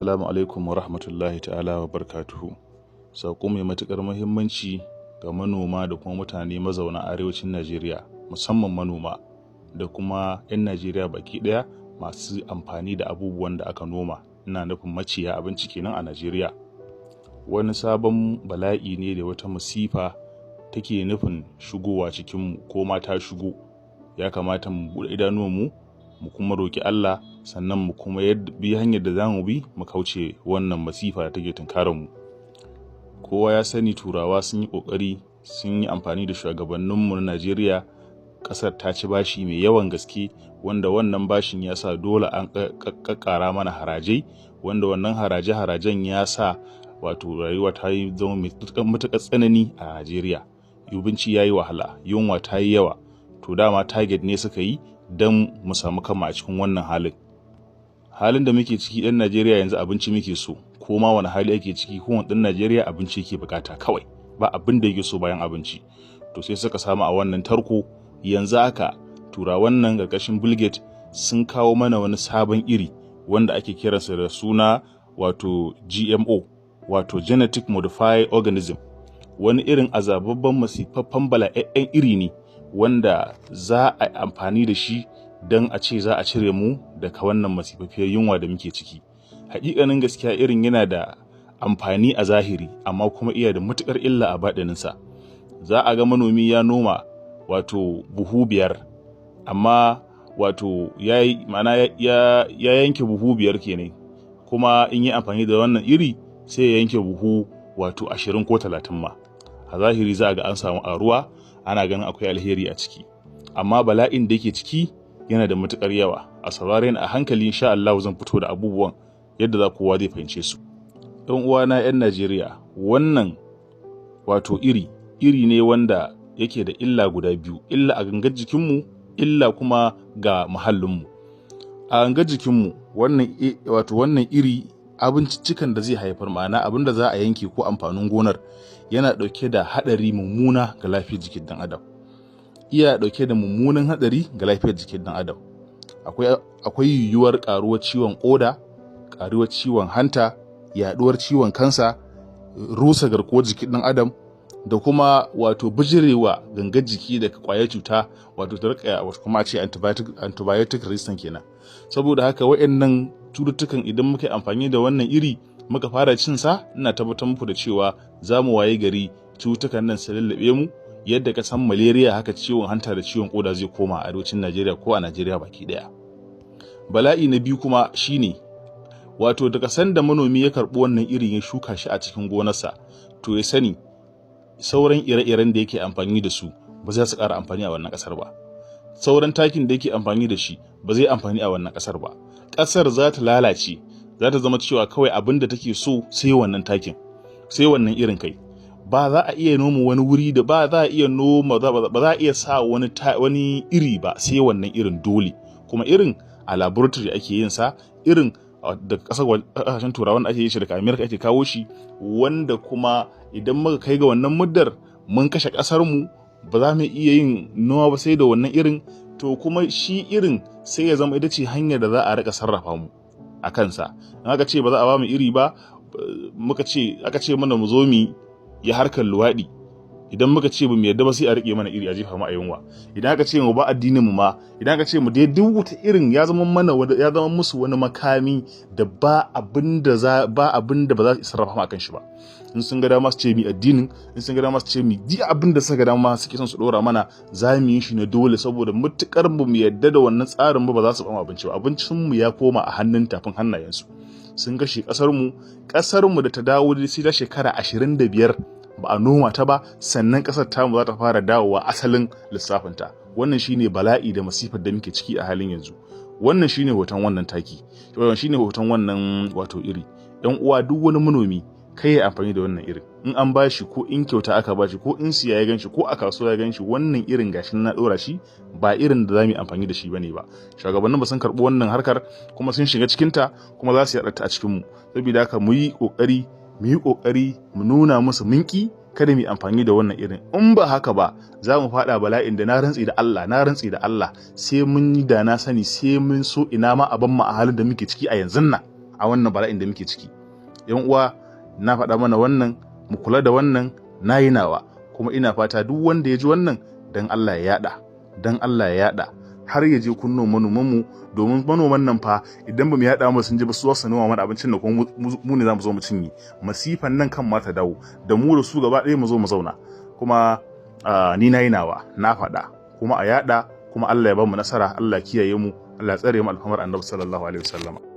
Assalamu alaikum wa rahmatullahi ta'ala wa barkatuhu. Saƙo mai matuƙar muhimmanci ga manoma da kuma mutane mazauna arewacin Najeriya, musamman manoma da kuma 'yan Najeriya baki ɗaya masu amfani da abubuwan da aka noma. Ina nufin maciya abinci kenan a Najeriya. Wani sabon bala'i ne da wata masifa take nufin shigowa cikinmu ko ma ta shigo. Ya kamata mu buɗe idanuwanmu mu kuma roƙi Allah, sannan mu kuma bi hanyar da za mu bi mu kauce wannan masifa da take tunkarar mu. Kowa ya sani Turawa sun yi ƙoƙari, sun yi amfani da shugabanninmu na Najeriya. Ƙasar ta ci bashi mai yawan gaske, wanda wannan bashin ya sa dole an ƙaƙƙara mana harajai, wanda wannan haraje-harajen ya sa wato rayuwa ta yi zama mai matuƙar tsanani a Najeriya. Abinci ya yi wahala, yunwa ta yi yawa. To, dama target ne suka yi don mu samu kanmu a cikin wannan halin. Halin da muke ciki, ɗan Najeriya yanzu abinci muke so, ko ma wani hali ake ciki, kowane ɗan Najeriya abinci yake bukata kawai, ba abin da yake so bayan abinci. To, sai suka samu a wannan tarko. Yanzu haka Turawan nan ƙarƙashin Bill Gates sun kawo mana wani sabon iri wanda ake kiransa da suna wato GMO, wato genetic modified organism. Wani irin azababban, masifaffen, bala'ayyen iri ne wanda za a amfani da shi don a ce za a cire mu daga wannan masifaffiyar yunwa da muke ciki. Hakikanin gaskiya, irin yana da amfani a zahiri, amma kuma iya da matukar illa a baɗininsa. Za a ga manomi ya noma wato buhu 5, amma wato ya yi ma'ana ya yanke buhu 5 kenan. Kuma in yi amfani da wannan iri, sai ya yanke buhu wato 20 ko 30 ma. A zahiri za a ga an samu ƙaruwa, ana ganin akwai alheri a ciki, amma bala'in da yake ciki yana da matukar yawa. A saurare ni a hankali, insha Allah zan fito da abubuwan yadda za kowa zai fahimce su. Ɗan uwana 'yan Najeriya, wannan wato iri iri ne wanda yake da illa guda biyu: illa a gangar jikinmu, illa kuma ga muhallinmu. A gangar jikinmu, wannan wato wannan iri, abinciccikan da zai haifar, ma'ana abin da za a yanke ko amfanin gonar, yana ɗauke da haɗari mummuna ga lafiyar jikin ɗan adam. Iya ɗauke da mummunan haɗari ga lafiyar jikin ɗan adam. Akwai yiwuwar ƙaruwar ciwon ƙoda, ƙaruwar ciwon hanta, yaɗuwar ciwon kansa, rusa garkuwar jikin ɗan adam, da kuma wato bijirewa gangar jiki daga ƙwayar cuta, wato ta rika wato kuma a ce antibiotic resistant kenan. Saboda haka, waɗannan cututtukan, idan muka yi amfani da wannan iri muka fara cin sa, ina tabbatar muku da cewa za mu waye gari cututtukan nan su lallabe mu yadda ka san malaria. Haka ciwon hanta da ciwon koda zai koma a arewacin Najeriya ko a Najeriya baki daya. Bala'i na biyu kuma shine wato daga sanda manomi ya karɓi wannan irin ya shuka shi a cikin gonarsa, to ya sani sauran ire-iren da yake amfani da su ba za su ƙara amfani a wannan ƙasar ba. Sauran takin da yake amfani da shi ba zai amfani a wannan ƙasar ba. Ƙasar za ta lalace, za ta zama cewa kawai abin da take so sai wannan takin, sai wannan irin. Kai, ba za a iya noma wani wuri da ba za a iya noma, ba za a iya sa wani iri ba sai wannan irin dole. Kuma irin a laboratory ake yin sa, irin da kasar kasashen Turawan ake yin shi, daga America ake kawo shi, wanda kuma idan muka kai ga wannan muddar, mun kashe kasar mu, ba za mu iya yin noma ba sai da wannan irin. To, kuma shi irin sai ya zama ita ce hanyar da za a rika sarrafa mu a kansa. In aka ce ba za a ba mu iri ba, muka ce, aka ce mana mu zo mu yi harkar luwaɗi, idan muka ce ba mu yarda ba, sai a rike mana iri a jefa mu a yunwa. Idan aka ce mu ba addinin mu ma, idan aka ce mu dai duk wata irin, ya zama mana, ya zama musu wani makami da ba abin da ba za su sarrafa mu akan shi ba. In sun ga dama su ce mi addinin, in sun ga dama su ce mi di abin da suka ga dama suke son su dora mana, za mu yi shi na dole, saboda mutukar mu mu yarda da wannan tsarin ba, ba za su ba mu abinci ba. Abincin mu ya koma a hannun tafin hannayensu. Sun kashe kasar mu. Kasar mu da ta dawo sai ta shekara 25 ba a noma ta ba, sannan kasar tamu za ta fara dawowa asalin lissafinta. Wannan shine bala'i da masifar da muke ciki a halin yanzu. Wannan shine hoton wannan taki, wannan shine hoton wannan wato iri. Yan uwa, duk wani manomi kai ya amfani da wannan irin. In an bashi, ko in kyauta aka bashi, ko in siya ya ganshi, ko a kasuwa ya ganshi, wannan irin gashin na dora shi, ba irin da za mu yi amfani da shi bane ba. Shugabannin ba sun karɓi wannan harkar kuma sun shiga cikinta, kuma za su yaɗa ta a cikin mu. Saboda haka, mu yi kokari mu nuna musu mun ki, kada mu yi amfani da wannan irin. In ba haka ba, za mu faɗa bala'in da na rantsi da Allah, na rantsi da Allah, sai mun yi da na sani, sai mun so ina ma a mu a halin da muke ciki a yanzu nan. A wannan bala'in da muke ciki, yan uwa, na faɗa mana wannan, mu kula da wannan. Na yi nawa, kuma ina fata duk wanda ya ji wannan, dan Allah ya yada, dan Allah ya yada har ya je kunnuwan manomanmu, domin manoman nan fa idan ba mu yada mu sun ji ba, su su noma mana abincin da kuma mu ne za mu zo mu cinye. Masifan nan kan ma ta dawo da mu da su gaba ɗaya mu zo mu zauna. Kuma ni na yi nawa, na faɗa, kuma a yada, kuma Allah ya ba mu nasara, Allah kiyaye mu, Allah ya tsare mu, alfarmar Annabi sallallahu alaihi wasallama.